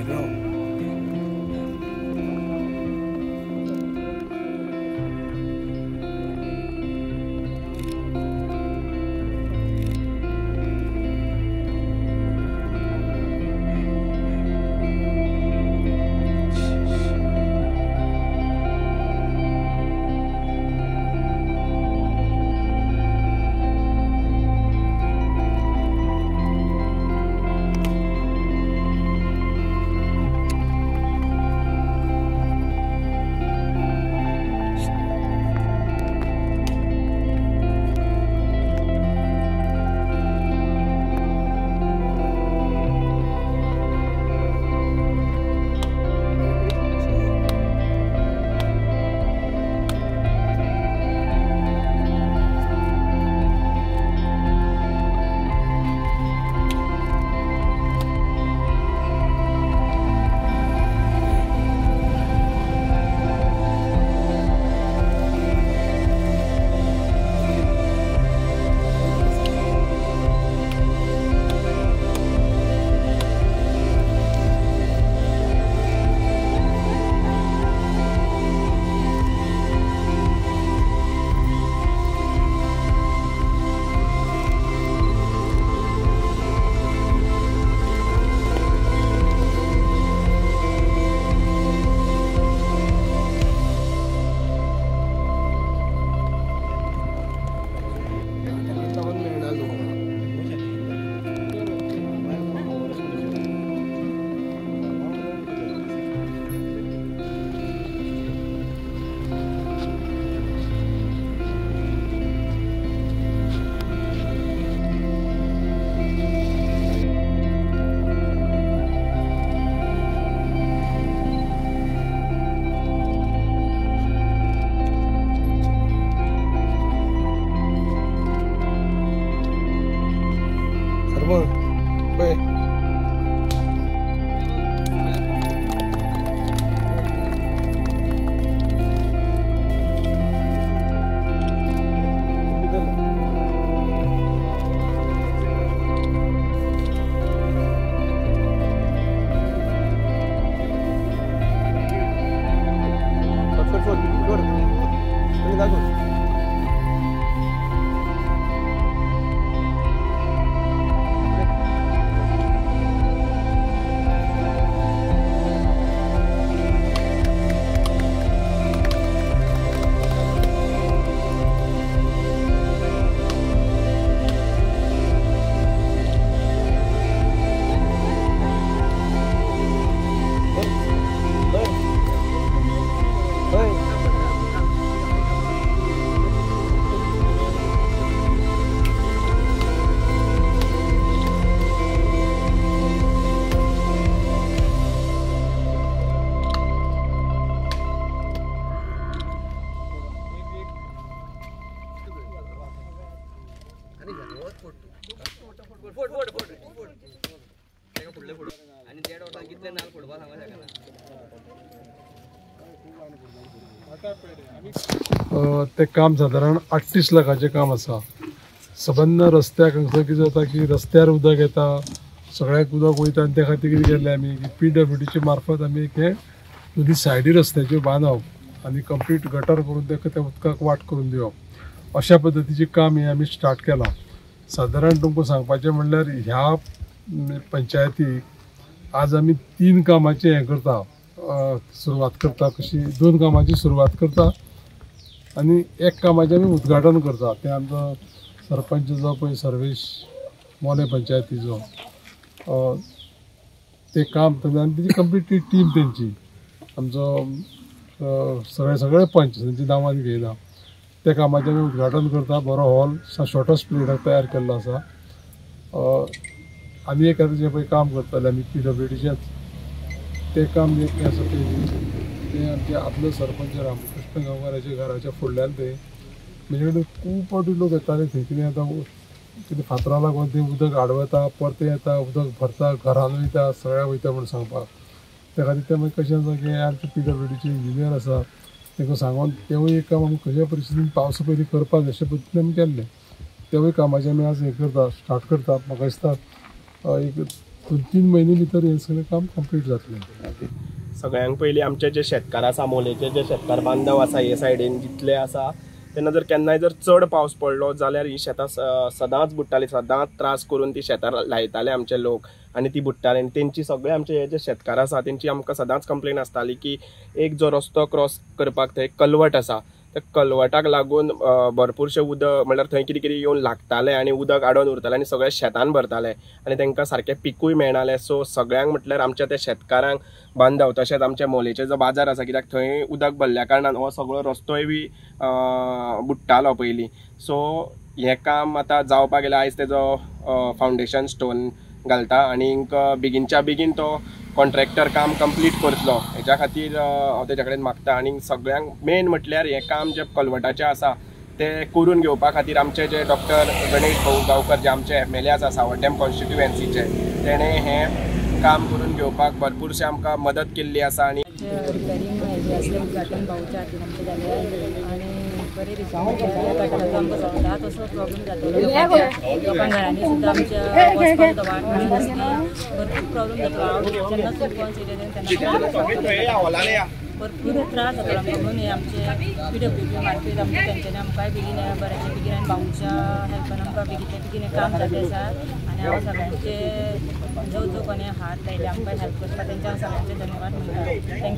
भायर राव. ते काम सादारण 38 लाखाचें काम आसा. सबंद रस्त्याक हांगसर कितें जाता की रस्त्यार उदक येता, सगळ्याक उदक वयता आनी त्या खातीर कितें केल्लें आमी की पीडब्ल्यूडीचे मार्फत आमी एक हे दोनी सायडी रस्त्याच्यो बांदप आनी कंप्लीट गटर करून ताका त्या उदकाक वाट करून दिवप, अशा पद्दतीचें काम हें आमी स्टार्ट केलां. सादारण तुमकां सांगपाचें म्हणल्यार ह्या पंचायतीक आज आमी 3 कामाचें हें करता, सुरवात करता. कशी 2 कामाची सुरवात करता आनी एक कामाचें आमी उद्घाटन करता. तें आमचो सरपंच जो पळय सर्वेश मोलें पंचायतीचो तें काम आनी तेजी कंप्लीट टीम तेंची, आमचो सगळे सगळे पंच तेंची नांवां घेयना, त्या कामाचें आमी उद्घाटन करता. बरो हॉल शॉर्टस्ट पिरियडाक तयार केल्लो आसा. आनी एक आतां जें पळय काम करताले आमी पीडब्ल्यूडीचेंच तें काम जें आसा तें आमचे आदलो सरपंच रामकृष्ण गांवकाराच्या घराच्या फुडल्यान तें म्हणजे कडेन खूब फावटी लोक येताले थंय. कितें आतां कितें फातरां लागून तें उदक आडवता, परतें येता, उदक भरता, घरान वयता, सगळ्या वयता म्हूण सांगपाक. त्या खातीर तें मागीर कशें आसा की आमचे पीडब्ल्यूडीचे इंजिनियर आसा तांकां सांगून तेवूय एक काम आमी खंयच्या परिस्थितीन पावसा पयलीं करपाक अशे पद्दतीन आमी केल्लें. तेवूय कामाचें आमी आज हें करता, स्टार्ट करता. म्हाका दिसता एक 2-3 म्हयने भितर हें सगळें काम कंप्लीट जातलें. सगळ्यांक पयलीं आमचे जे शेतकार आसा, मोलेचे जे शेतकार बांधव आसा हे सायडीन जितले आसा, तेन्ना जर केन्नाय जर चड पावस पडलो जाल्यार ही शेतां सदांच बुडटाली, सदांच त्रास करून ती शेतां लायताले आमचे लोक आनी ती बुडटाले. आनी तेंची सगळे आमचे हे जे शेतकार आसा तेंची आमकां सदांच कंप्लेन आसताली की एक जो रस्तो क्रॉस करपाक थंय कलवट आसा, त्या कलवटाक लागून भरपूरशें उदक म्हणल्यार थंय कितें कितें येवन लागतालें आनी उदक आडोवन उरतालें आनी सगळें शेतान भरतालें आनी तांकां सारकें पिकूय मेळनालें. सो सगळ्यांक म्हटल्यार आमच्या त्या शेतकारांक बांधव तशेंच आमच्या मोलेचे जो बाजार आसा, कित्याक थंय उदक भरल्या कारणान हो सगळो रस्तोय बी बुडटालो पयलीं. सो हें काम आतां जावपाक गेलें, आयज तेजो फावंडेशन स्टोन घालता आनीक बेगीनच्या बेगीन तो कॉन्ट्रॅक्टर काम कंप्लीट करतलो हेच्या खातीर हांव तेच्या कडेन मागता. आनी सगळ्यांक मेन म्हटल्यार हें काम जें कलवटाचें आसा तें करून घेवपा खातीर आमचे जे डॉक्टर गणेश भाऊ गांवकर जे आमचे एमएलए आसा सावड्डेम कॉन्स्टिट्युएन्सीचे, तेणें हें काम करून घेवपाक भरपूरशें आमकां मदत केल्ली आसा. आनी रिपेरींग हेजें आसलें उद्घाटन भाऊच्या हातीन आमचें जालें आनी बरें रिपेरींग आमकां सदांच असो प्रॉब्लम जातालो. लोकांक घरांनी सुद्दां आमच्या वचपाक सुद्दां वाट मेळनासली, भरपूर प्रॉब्लम जातालो. हांव जेन्ना सरपंच येयलें तेन्ना भरपूर त्रास जातालो आमकां. म्हणून हे आमचे पीडब्ल्यूडी मार्फत आमकां तेंच्यांनी आमकांय बेगीन बऱ्याच्या बेगीन आनी भाऊच्या हेल्पान आमकां बेगीनच्या बेगीन हें काम जालें आसा. आनी हांव सगळ्यांचे जो जो कोणी हात लायले आमकां हेल्प करपाक तेंच्या हांव सगळ्यांचे धन्यवाद म्हणटा. Thank you.